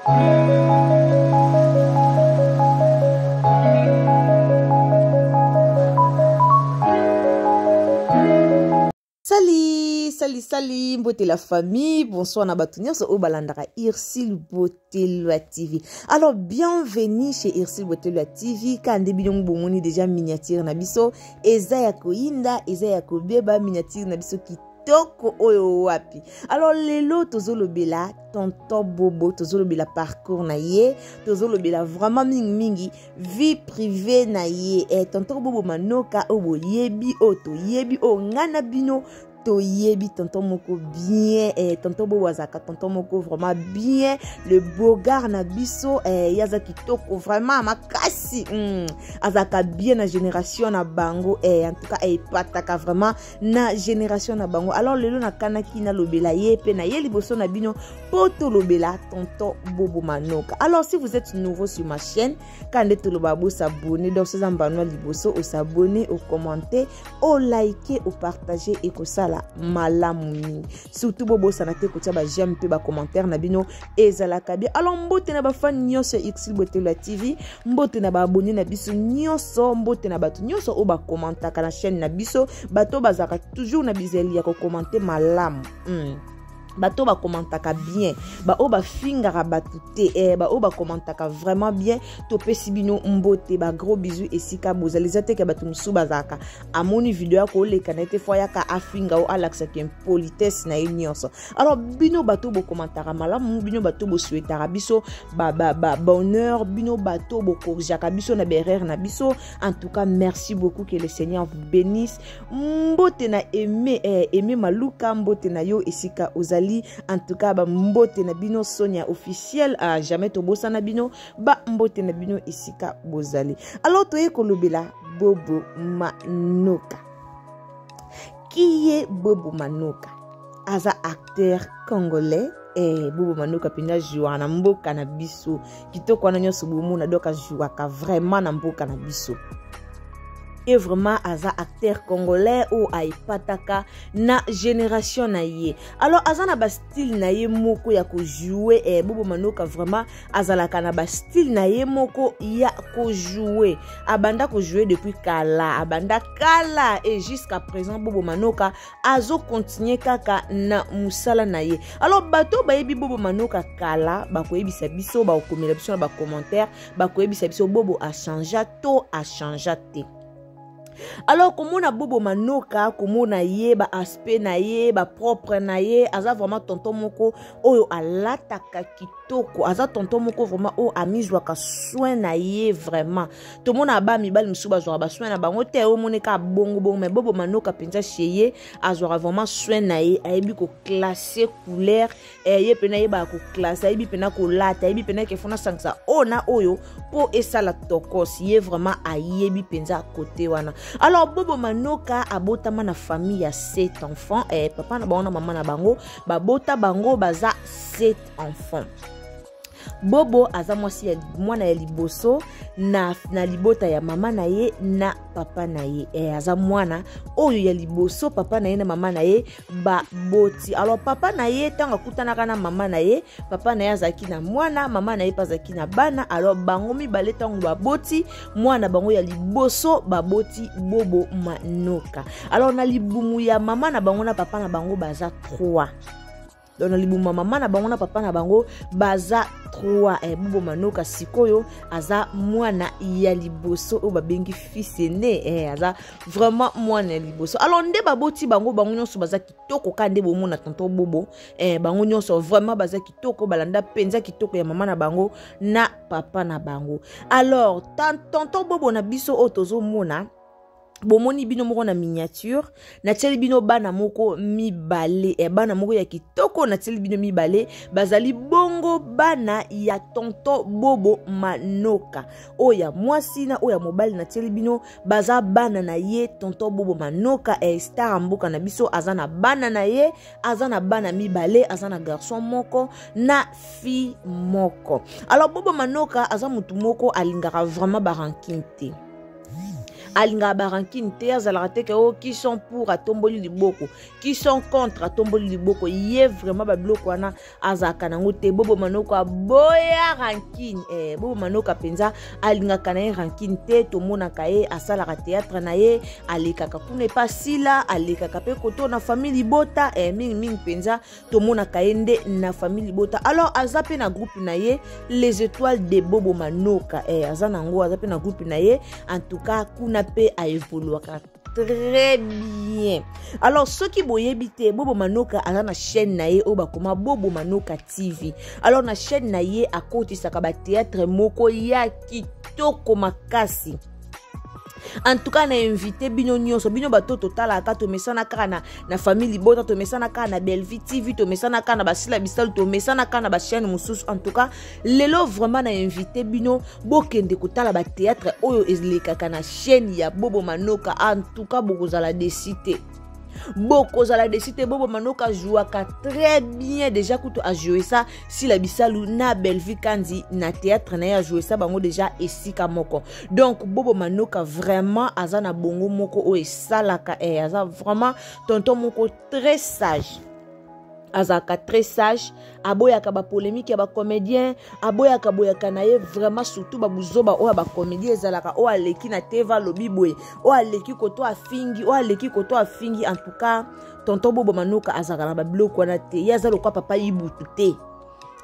Sali, sali, sali, mbote la famille, bonsoir na bato nyonso oyo balandaka Ursule Botelwa TV. Alors bienvenue chez Ursule Botelwa TV, ka nde bino bomoni déjà miniature na biso, eza ya koyinda, eza ya kobeba miniature na biso kitoko oyo wapi. Alors lelo tozolobela tonton Bobo, tozolobela parcours na ye, tozolobela vraiment mingi mingi vie privée na ye eh, tonton bobo manoka oyo boyebi oyo toyebi oyo ngai na bino toyebi tonton moko bien eh, tonton bobo azalaka tonton moko vraiment bien le bogard na biso eh, ye aza kitoko vraiment makasi azalaka bien na génération na bango eh, en tout cas epataka eh, vraiment na génération na bango. Alors lelo nakanaki nalobela ye mpe na ye liboso na bino mpo tolobela tonton bobo manoka. Alors si vous êtes nouveau sur ma chaîne, kande toloba bosabone, donc soza mbano ya liboso osabone, okommente, olike, opartage, ekosala malamu mingi. Surtout bobosana te kotia baj'aime mpe bacommentaire na bino ezalaka bien. Alors mbote na bafani nyonso ya Ursule Botelwa TV, mbote na baabone na biso nyonso, mbote na bato nyonso oyo bakommentaka na chaîne na biso, bato bazalaka toujours na bizali ya kokommente malamu. Bato bakommentaka bien, baoyo bafingaka bato te, baoyo bakommentaka vraiment bien, topesi bino mbote, ba gros bisous esika bozali. Eza te ke bato mosusu bazalaka amoni video ya koleka na ye te, fo ayaka afinga o alakisaka impolitesse na ye nyonso. Alors bino bato bokommentaka malamu, bino bato bosouhaitaka biso ba, ba, ba bonheur, bino bato bokorrigeaka biso na berere na biso, en tout cas merci beaucoup, que le Seigneur vous bénisse. Mbote na Aimé, Aimé Maluka, mbote na yo esika ozali, en tout cas ba mbote na bino Sonia officiel, à jamais tobosana bino, ba mbote na bino esika bozali. Alors toye kolobela Bobo Manoka. Qui est Bobo Manoka? Aza acteur congolais. Bobo Manoka mpenza jouaka na mboka na biso kitoko wana nyonso bomona, donc ajouaka vraiment na mboka na biso. Et vraiment aza acteur congolais oyo aepataka na génération na ye. Alors aza na bastyle na ye moko ya kojoue. Bobo Manoka vraiment azalaka na bastyle na ye moko ya kojoue. Abanda kojoue depuis kala, abanda kala, et jusqu'à présent Bobo Manoka azokontinue kaka na mosala na ye. Alors bato bayebi Bobo Manoka kala bakoyebisa biso, bakokomela biso na bacommentaire, bakoyebisa biso Bobo achangea to achangea te. Alors komona Bobo Manoka, komona ye baaspect na ye, bapropre na ye, aza vraiment tonton moko oyo alataka kitoko, aza tonton moko vraiment oyo amizwaka soin na ye. Vraiment tomona ba mibali mosusu bazwaka basoin na bango te, omoni kaka bongo bongo, mais Bobo Manoka mpenza chez ye azwaka vraiment soin na ye, ayebi koclasser couleur, ye mpena ayebaka koclasser, ayebi mpena kolata, ayebi mpena ke fona asangisa oyo na oyo mpo esala tokos. Ye vraiment ayebi mpenza kote wana. Alors Bobo Manoka abotama na famille ya 7 enfants. Papa na bango na mama na bango babota bango baza 7 enfants. Bobo aza mwasi ya mwana ya liboso na libota ya mama na ye na papa na ye. Aza mwana oyo ya liboso papa na ye na mama na ye baboti. Alors papa na ye ntango akutanaka na mama na ye, papa na ye azalaki na mwana, mama na ye mpe azalaki na bana. Alors bango mibale ntango baboti mwana bango ya liboso, baboti Bobo Manoka. Alors na libumu ya mama na bango na papa na bango baza 3. Donc na libumu ya mama na bango na papa na bango baza 3. Bobo Manoka sikoyo aza mwana ya liboso oyo babengi fils aîné. Aza vraiment mwana ya liboso. Alors nde baboti bango, bango nyonso baza kitoko ka nde bomona tonton Bobo. Bango nyonso vraiment baza kitoko, balanda mpenza kitoko ya mama na bango na papa na bango. Alors tonton Bobo na biso oyo tozomona, bomoni bino moko na miniature, natieli bino bana moko mibale, bana moko ya kitoko, natieli bino mibale, bazali bongo bana ya tonton Bobo Manoka, oyo ya mwasi na oyo ya mobali. Natieli bino baza bana na ye tonton Bobo Manoka, star ya mboka na biso. Aza na bana na ye, aza na bana mibale, aza na garçon moko na fille moko. Alors Bobo Manoka aza motu moko alingaka vraiment barancune te. Alingaka barankine te, azalaka te ke o oh, qui sont pour atomboli liboko, qui sont contre atomboli liboko. Ye vraiment babiloko wana azalaka nango te. Bobo Manoko aboya rankine eh, Bobo Manoka mpenza alingaka na ye rankine te. Tomonaka ye asalaka théâtre na ye, alekaka kuna epa Sila, alekaka mpe koto na famille libota eh, mingimingi mpenza tomonaka ye nde na famille libota. Alors aza mpe na groupe na ye, Les Étoiles de Bobo Manoka eh, aza nango, aza mpe na groupe na ye. En tout cas kuna mpe aevoluaka très bien. Alors soki boyebi te, Bobo Manoka aza na chaîne na ye oyo bakoma Bobo Manoka TV. Alors na chaîne na ye akotisaka bathéâtre moko ya kitoko makasi. En tout cas na invité bino nyonso, bino bato totalaka, tomesana kaka na famille libota, tomesana kaka na Bellevue TV, tomesana kaka na Basila Bisalu, tomesana kaka na bachaîne mosusu. En tout cas lelo vraiment na invité bino bokende kotala bathéâtre oyo elekaka na chaîne ya Bobo Manoka. En tout cas bokozala déçus te, bokozala déçus te. Bobo Manoka ajouaka très bien. Déjà kutu ajoue ça Sila Bisalu na Bellevue Kandi na théâtre na ye, ajoue ça bango déjà esika moko. Donc Bobo Manoka vraiment aza na bongo moko oyo esalaka eh, aza vraiment tonton moko très sage, azalaka très sage, aboyaka bapolémike ya bacomédien, aboyaka boyaka na ye vraiment, surtout babuzoba oyo ya bacomédien ezalaka, oyo aleki na teva alobi boye, oyo aleki koto afingi, oyo aleki koto afingi. En tout cas tonton Bobo Manoka azalaka na babiloko wana te. Ye aza lokwa papa Ibutu te,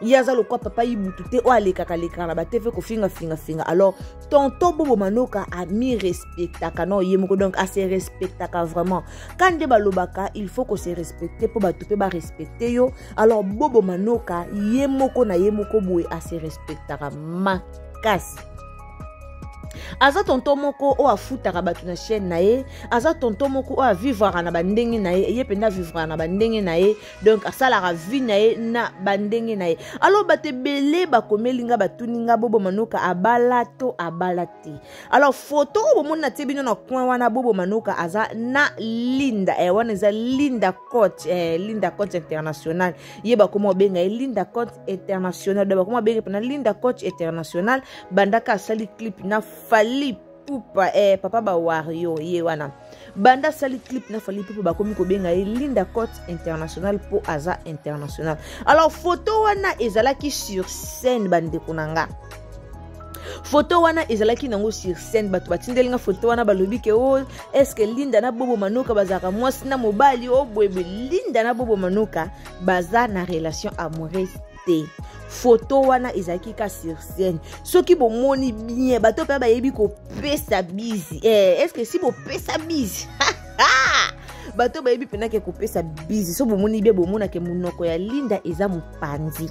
ye aza lokwa papa Ibutu te oyo alekaka lekaka na batv kofingafingafinga. Alors tonton Bobo Manoka ami respectaka na ye moko, donc ase respectaka vraiment. Ka nde balobaka, il faut kose respecte mpo bato mpe barespecte yo. Alors Bobo Manoka ye moko na ye moko boye ase respectaka makasi. Aza tonton moko oyo afutaka bato na chaîne na ye, aza tonton moko oyo avivraka na bandenge na ye, ye mpenza avivraka na bandenge na ye, donc asalaka vie na ye na bandenge na ye. Alors bato ebele bakomeli nga, batuni nga: Bobo Manoka abala to abala te? Alors photo oyo bomoni na tie bino na coin wana, Bobo Manoka aza na Linda eh, wana eza Linda Coach eh, Linda Coach International. Ye bakoma obenga ye Linda Coach International, donc bakoma obenga mpena Linda Coach International bandaka asali clip na Fally Ipupa eh, papa bawario. Ye wana banda asali clip na Fally Ipupa, bakomi kobenga ye Linda Cote International mpo aza international. Alors photo wana ezalaki sur scène, bandeko na nga, photo wana ezalaki nango sur scène. Bato batindeli nga photo wana, balobi ke o oh, est-ce Linda na Bobo Manoka bazalaka mwasi na mobali? O oh, boyebe Linda na Bobo Manoka baza na relation amoureuse te. Photo wana ezalaki ka sur scène. Soki bomoni bien, bato mpe bayebi kopesa bizi eh, est ce que si bopesa bizi, bato bayebi mpenake kopesa bizi. So bomoni bien, bomonake monoko ya Linda eza mopanzi.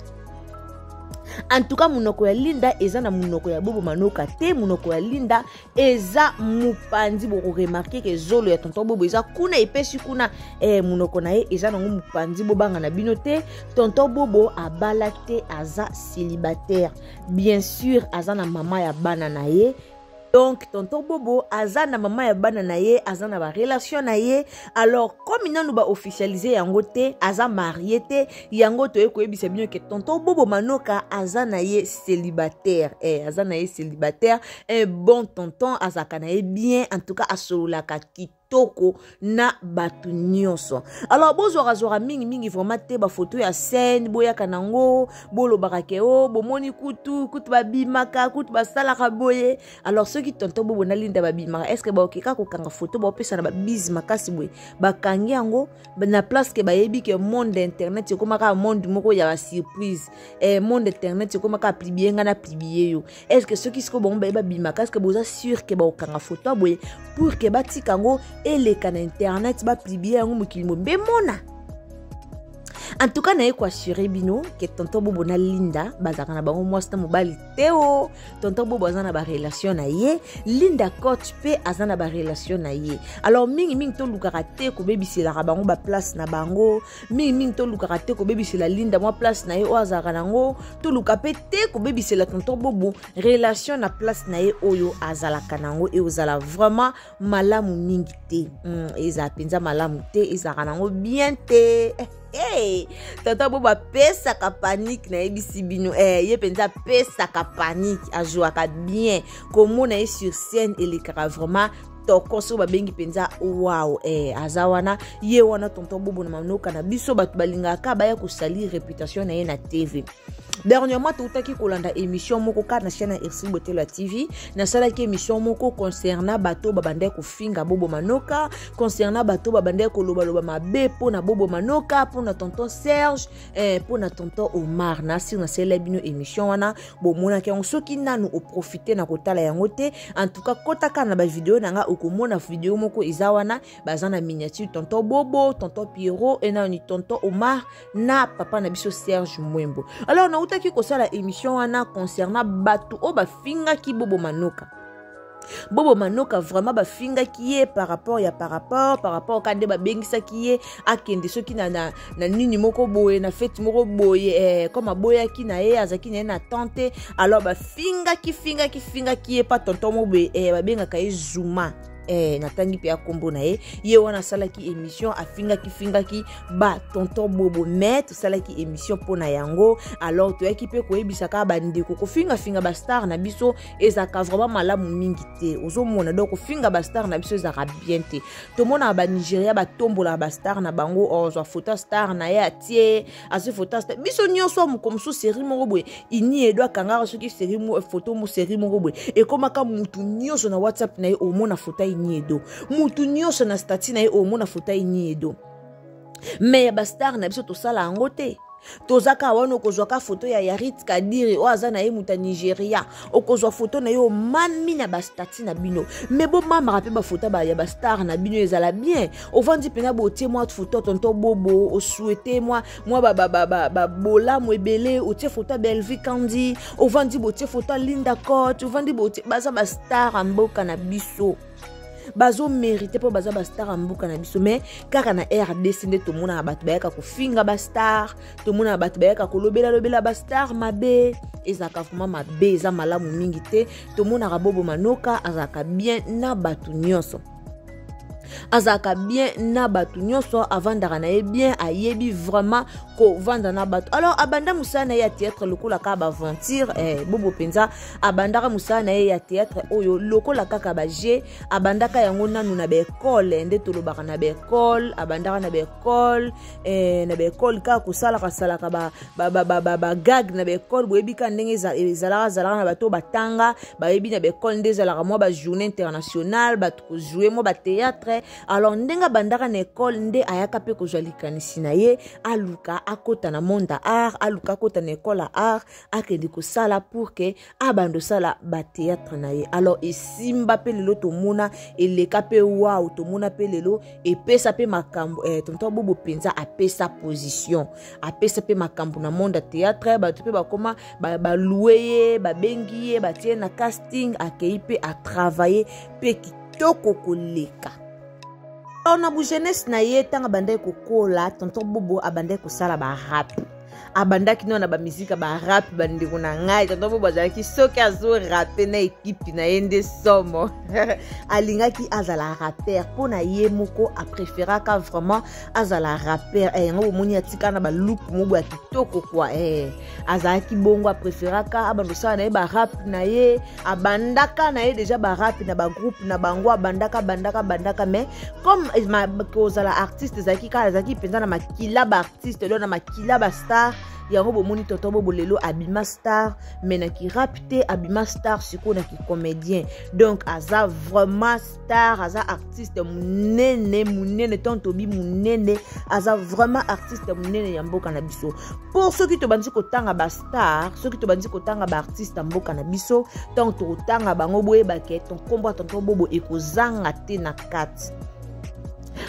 En tout cas monoko ya Linda eza na monoko ya Bobo Manoka te, monoko ya Linda eza mopanzi. Bokoremarquer ke zolo ya tonton Bobo eza kuna, epesi kuna eh, monoko na ye eza nango mopanzi. Bobanga na bino te, tonton Bobo abala te, aza célibataire. Bien sûr aza na mama ya bana na ye. Donc tonton Bobo aza na mama ya bana na ye, aza na barelation na ye. Alors comme nanu baofficialize yango te, aza marié te, yango toye koyebisa bino ke tonton Bobo Manoka aza na ye célibataire eh, aza na ye célibataire. Un bon tonton, azalaka na ye bien. En tout cas asololaka kitoko na bato nyonso. Alors bozwakazwaka mingimingi vraiment te bafoto ya scène, boyaka nango, bolobaka ke o oh, bomoni kutu kutu babimaka, kutu basalaka boye. Alors soki tonton Bobo na Linda babimaka, est ce que baokeka kokanga foto, baopesa na babize makasi boye, bakangi yango na place ke bayebi ke monde internet ekomaka monde moko ya basurprise eh, monde internet ekomaka publie nga na publie yo. Est ce que soki sikoyo bango baye babimaka, est ce que boza sûr ke bakokanga foto ya boye pour ke batika yango eleka na internet, bapublie yango, mokili mobimba emona? En tout cas naye koassure bino ke tonton Bobo na Linda bazalaka na bango mwasi na mobali te. O tonton Bobo aza na barelation na ye, Linda Coach mpe aza na barelation na ye. Alors mingimingi tolukaka te kobebiselaka bango baplace na bango, mingimingi tolukaka te kobebisela Linda mwa place na ye oyo azalaka nango, toluka mpe te kobebisela tonton Bobo relation na place na ye oyo azalaka nango. Eozala vraiment malamu mingi te ezala mpenza malamu te, ezalaka nango bien te. Hey, tonton Bobo apesaka panique, nayebisi bino eh, ye mpenza apesaka panique, azwaka bien. Komona ye sur scène elekaka vraiment. tokos oyo babengi mpenza wow eh, aza wana ye wana tonton bobo na manoka na biso bato balingaka baya kosalir réputation na ye na tv. Dernièrement toutaki kolanda émission moko kaka na chaîne ya Ursule Botelo ya TV. Nasalaki émission moko concernant bato babandaki kofinga Bobo Manoka, concernant bato babandaki kolobaloba mabe mpo na Bobo Manoka, mpo na tonton Serge, eh, mpo na tonton Omar. Nasi nasalela bino émission wana, bomonaki yango. Soki nanu oprofite na kotala yango te, en tout cas kota kaka na bavideo na nga, okomona video moko eza wana, baza na miniature tonton Bobo, tonton Pierrot e nani tonton Omar na papa na biso Serge Mwembo. Alors nautaki kosala émission wana concernant bato oyo bafingaki Bobo Manoka. Bobo Manoka vraiment bafingaki ye par rapport ya par rapport ka nde babengisaki ye akende soki na nini moko boye, na feti moko boye, comme aboyaki na ye, azalaki na ye na tante. Alors bafingaki fingaki fingaki ye pa tonton mo boye, babengaka ye Zuma, natangi mpe ya nkombo na ye. Ye wana asalaki émission, afingaki fingaki ba tonton Bobo, mais tosalaki émission mpo na yango. Alors toyaki mpe koyebisa kaka bandeko, kofingafinga bastar na biso ezalaka vraiment malamu mingi te. Ozomona, donc kofinga bastar na biso ezalaka bien te. Tomonaka Banigéria batombolaka bastar na bango, ozwa foto star na ye, atie, azwi foto star. Biso nyonso moko mosusu série moko boye ini edo akangaka soki série, foto mo série moko boye ekomaka, mutu nyonso na WhatsApp na ye omona foto ini edo, mutu nyonso na statut na ye omona foto ini edo. Mais ya bastar na biso tosala yango te. Toza kaka wana, okozwa ka foto ya Yarit Kadiri oyo aza na ye moto ya Nigeria, okozwa foto na ye, omami na bastatut na bino. Mais bomamaka mpe bafoto ya bastar na bino, ezala bien. Ovandi mpena botie mwa foto tonton Bobo, osouhaite mwa babolamu ebele, otie foto ya Belvi Kandi, ovandi botie foto ya Linda Cot, ovandi botie. Baza bastar ya mboka na biso, bazomérite mpo baza bastar ya mboka na biso. Mais kaka na RDC nde tomonaka bato bayaka kofinga bastar, tomonaka bato bayaka kolobelalobela bastar mabe. Ezalaka vraiment mabe, eza malamu mingi te. Tomonaka Bobo Manoka azalaka bien na bato nyonso, azalaka bien na bato nyonso, avandaka na ye bien, ayebi vraiment kovanda na bato. Alors abanda mosala na ye ya théâtre lokola kaka baaventure, Bobo mpenza abandaka mosala na ye ya théâtre oyo lokola kaka baje. Abandaka yango nanu na baekole, nde tolobaka na baekole, abandaka na baekole, na baekole kaka kosalaka salaka bagag na baekole. Boyebi kaka ndenge ezalaka, zalaka na bato batanga, bayebi na baekole nde ezalaka mwa bajournée internationale, bato kojouer mwa bathéâtre. Alors ndenge abandaka na ekole nde ayaka mpe kozwa likanisi na ye, aluka akota na monde ya art, aluka akota na ekole ya art, akende kosala pour que abanda osala bathéâtre na ye. Alors esimba mpe lelo tomona eleka mpe wow, tomona mpe lelo epesa mpe makambo, tonton Bobo mpenza apesa position, apesa mpe makambo na monde ya théâtre. Bato mpe bakoma balouer ye, babengi ye, batie na casting, akei mpe atravaille mpe kitoko koleka. Na bujeunesse na ye, ntango abandaki kokola, tonton Bobo abandaki kosala barap, abandaki no na bamizika barap. Bandeko na ngai, tonton Bobo azalaki soki azorape na ekipe na ye nde somo. Alingaki azala rappeur mpo na ye moko, apréféraka vraiment azala rappeur. Yango bomoni atika na balook moko ya kitoko kua, azalaki bongo, apréféraka abanda osala na ye barap na ye. Abandaka na ye déjà barap na bagroupe na bango, abandaka bandaka bandaka. Mais comme kozala artiste ezalaki kaka, ezalaki mpenza na makila baartiste, do na makila bastar. Yango bomoni tonton Bobo lelo abima star, mais na kirap te, abima star sikoyo na kicomédien. Donc aza vraiment star, aza artiste monene monene, ton tobi monene, aza vraiment artiste monene ya mboka na biso. Mpo soki tobandi kotanga bastar, soki tobandi kotanga baartiste ya mboka na biso, ntango tokotanga bango, boyebake ton nkombo ya tonton Bobo ekozanga te na kati.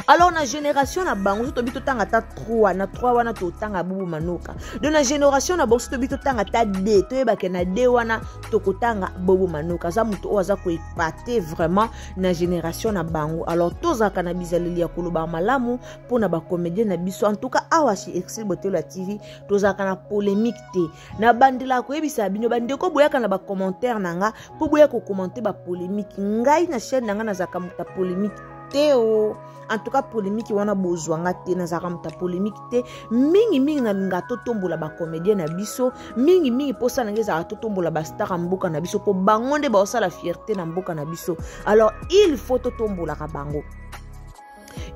Alors na génération na bango, so tobi totanga ata 3 na 3 wana, totanga Bobo Manoka. Donc na génération na bango, so tobi totanga ata d, toyebake na d wana tokotanga Bobo Manoka. Aza moto oyo aza koépater vraiment na génération na bango. Alors tozalaka na bizaleli ya koloba malamu mpona bacomédien na biso. En tout cas awa chez Excel Botelo ya TV, tozalaka na polémique te. Nabandelaka koyebisa bino bandeko, boyaka na bacommentaire na nga mpo boya kocommenter bapolémique. Ngai na chaîne na ngai nazalaka moto ya polémique. te o en tout cas polémique wana bozwa nga te, nazalaka moto ya polémique te. Mingimingi nalingaka totombola bacomédien na biso, mingimingi mposa na ngai ezalaka totombola bastar ya mboka na biso, mpo bango nde baosala fierté na mboka na biso. Alors il faut totombolaka bango,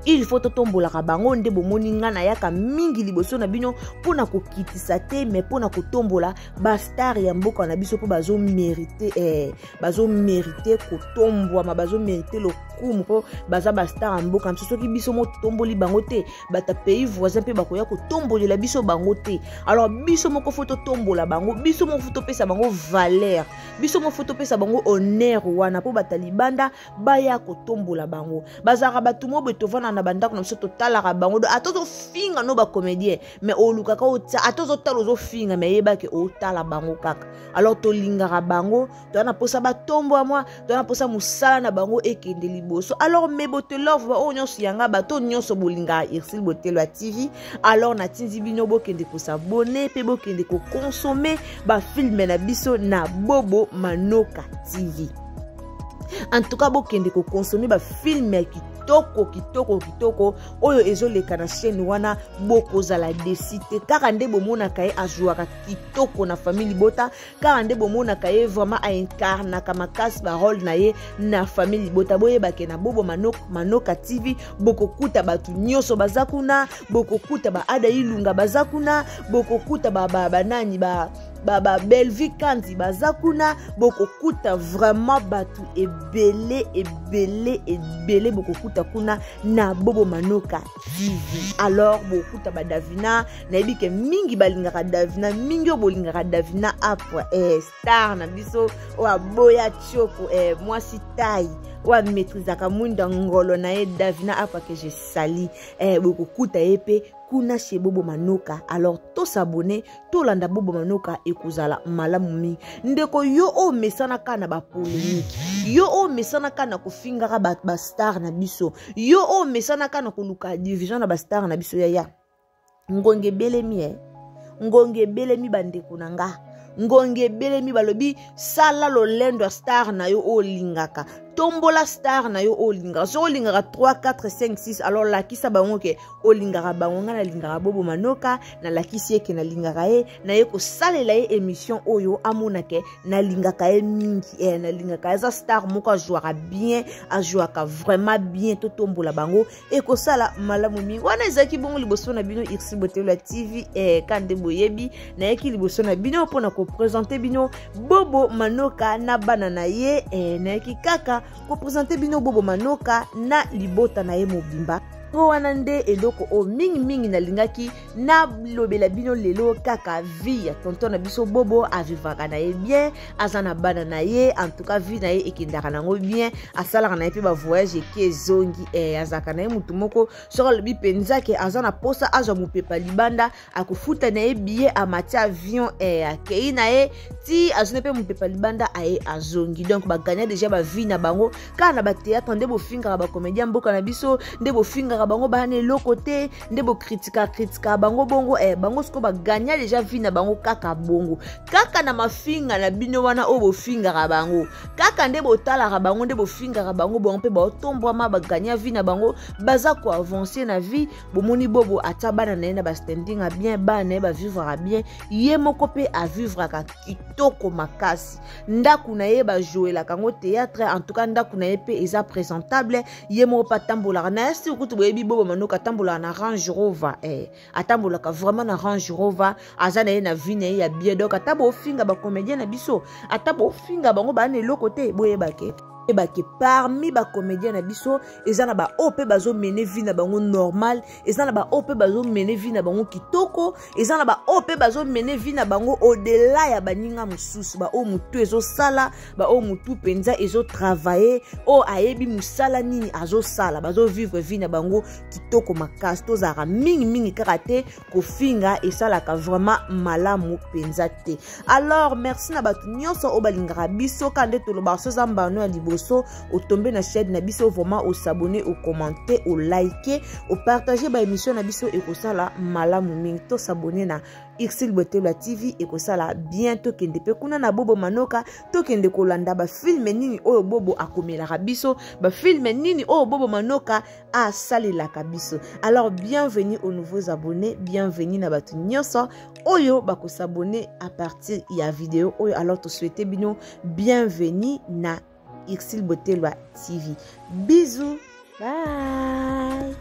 il faut totombolaka bango. Nde bomoni nga nayaka mingi liboso na bino mpo na kokitisa te, mais mpo na kotombola bastar ya mboka na biso, mpo bazomérite bazomérite kotombwama, bazomérite lokumu, mpo baza bastar ya mboka na biso. Soki biso mo totomboli bango te, bato ya pays voisin mpe bakoya kotombolela biso bango te. Alors biso moko faut totombola bango, biso moko faut topesa bango valeur, biso moko faut topesa bango honneur wana, mpo bato ya libanda baya kotombola bango. Bazalaka bato mo boye, tovanda na bandako na biso, totalaka bango. Ata ozofinga no bacomédien, mais olukaka otia, ata ozotala, ozofinga, mais yebake otala bango kaka. Alors tolingaka bango, toza na mposa batombwama, toza na mposa mosala na bango ekende liboso. Alors mes beauté love, baoyo nyonso yanga, bato nyonso bolingaka Ursule Botelo ya TV, alors natindi bino bokende kos'abonner mpe bokende koconsommer bafilm na biso na Bobo Manoka TV. En tout cas bokende koconsommer bafilm ya kitoko kitoko kitoko oyo ezoleka na chaîne wana, bokozala déçus te. Kaka nde bomonaka ye azwaka kitoko na Famille Libota, kaka nde bomonaka ye vraiment aincarnaka makasi barôle na ye na Famille Libota, boyebake na Bobo Manoka TV bokokuta bato nyonso baza kuna. Bokokuta baada Ilunga baza kuna, bokokuta banani ba, ba, ba Belvi Kandi baza kuna, bokokuta vraiment bato ebele ebele ebele, bokokuta kuna na Bobo Manoka TV. Alors bokokuta badavina, nayebi ke mingi balingaka Davina, mingi oyo bolingaka Davina Apwa, star na biso oyo aboya tioko, mwasi tai oyo amaîtrisaka mwinda ngolo na ye, Davina Apwa que je salue, bokokuta ye mpe kuna chez Bobo Manoka. Alors tos'abonner, tolanda Bobo Manoka, ekozala malamu mingi. Ndeko yo oyo mesana kaka na bapolémique, yo oyo mesana kaka na kofingaka bastar na biso, yo oyo mesana kaka na koluka division na bastar na biso, yaya, ngonga ebelemi, ngonga ebelemi. Bandeko na nga, ngonga ebelemi. Balobi sala lolendo ya star na yo oyo olingaka, tombola star na yo oyo olingaka. Soki olingaka 3 4 5 6, alors lakisa bango ke olingaka bango. Ngai nalingaka Bobo Manoka, nalakisi ye ke nalingaka ye, naye kosalela ye émission oyo amona ke nalingaka ye mingi. Nalingaka ye, aza star moko azwaka bien, azwaka vraiment bien. Totombola bango, ekosala malamu mingi. Wana ezalaki bongo liboso na bino Ursule Botelo ya TV. Ka nde boyebi, nayaki liboso na bino mpona koprésenter bino Bobo Manoka na bana na ye. Nayaki kaka koprésenter bino Bobo Manoka na libota na ye mobimba. Mpo wana nde eloko oyo mingimingi nalingaki nalobela bino lelo, kaka vie ya tonton na biso Bobo. Avivaka na ye bien, aza na bana na ye. En tout cas vie na ye ekendaka nango bien, asalaka na ye mpe bavoyage eke ezongi. Azalaka na ye motu moko, soki alobi mpenza ke aza na posa azwa mopepa libanda, akofuta na ye billet, amati avion, akei na ye ti azwi mpe mopepa libanda, aye azongi. Donc bagagna déjà bavie na bango kaka na bathéâtre. Nde bofingaka bacomédien mboka na biso, nde bofingaka bango bana eloko te, nde bokritika kritika bango bongo, bango sikoyo bagagna déjà vie na bango kaka bongo, kaka na mafinga na bino wana oyo bofingaka bango. Kaka nde botalaka bango, nde bofingaka bango bongo, mpe baotombwama, bagagna vie na bango, baza koavancer na vie. Bomoni Bobo atia bana na ye na bastanding ya bien, bana na ye bavivraka bien, ye moko mpe avivraka kitoko makasi. Ndako na ye bajoelaka yango théâtre. En tout cas ndako na ye mpe eza présentable, ye moko mpe atambolaka na ye. Sikutu boyebi Bobo Manoka atambolaka na Range Rover, atambolaka vraiment na Range Rover, aza na ye na vie na ye ya bien. Donc ata bofinga bacomédien na biso, ata bofinga bango baa na eloko te, boyebake ebake parmi bacomédien na biso eza na baoyo mpe bazomener vie na bango normal, eza na baoyo mpe bazomener vie na bango kitoko, eza na baoyo mpe bazomener vie na bango au-delà ya baninga mosusu, baoyo motu ezosala, baoyo motu mpenza ezotravailler, oyo ayebi mosala nini azosala, bazovivre vie na bango kitoko makasi. Tozalaka mingimingi kaka te kofinga, esalaka vraiment malamu mpenza te. Alors merci na bato nyonso oyo balingaka biso. Ka nde tolobaka, so eza mbano ya liboso. liboso otombe na chaîne na biso, vraiment osabonne, ocommente, olike, opartage baémission na biso, ekosala malamu mingi. Tosabonne na Ursule Botelwa TV, ekosala bien. Tokende mpe kuna na Bobo Manoka, tokende kolanda bafilme nini oyo Bobo akomelaka biso, bafilme nini oyo Bobo Manoka asalelaka biso. Alors bienvenue aux nouveaux abonnés, bienvenue na bato nyonso oyo bakosabonne à partir ya video oyo. Alors tosouhaite bino bienvenue na Ursule Botelwa TV. Bisous, bye.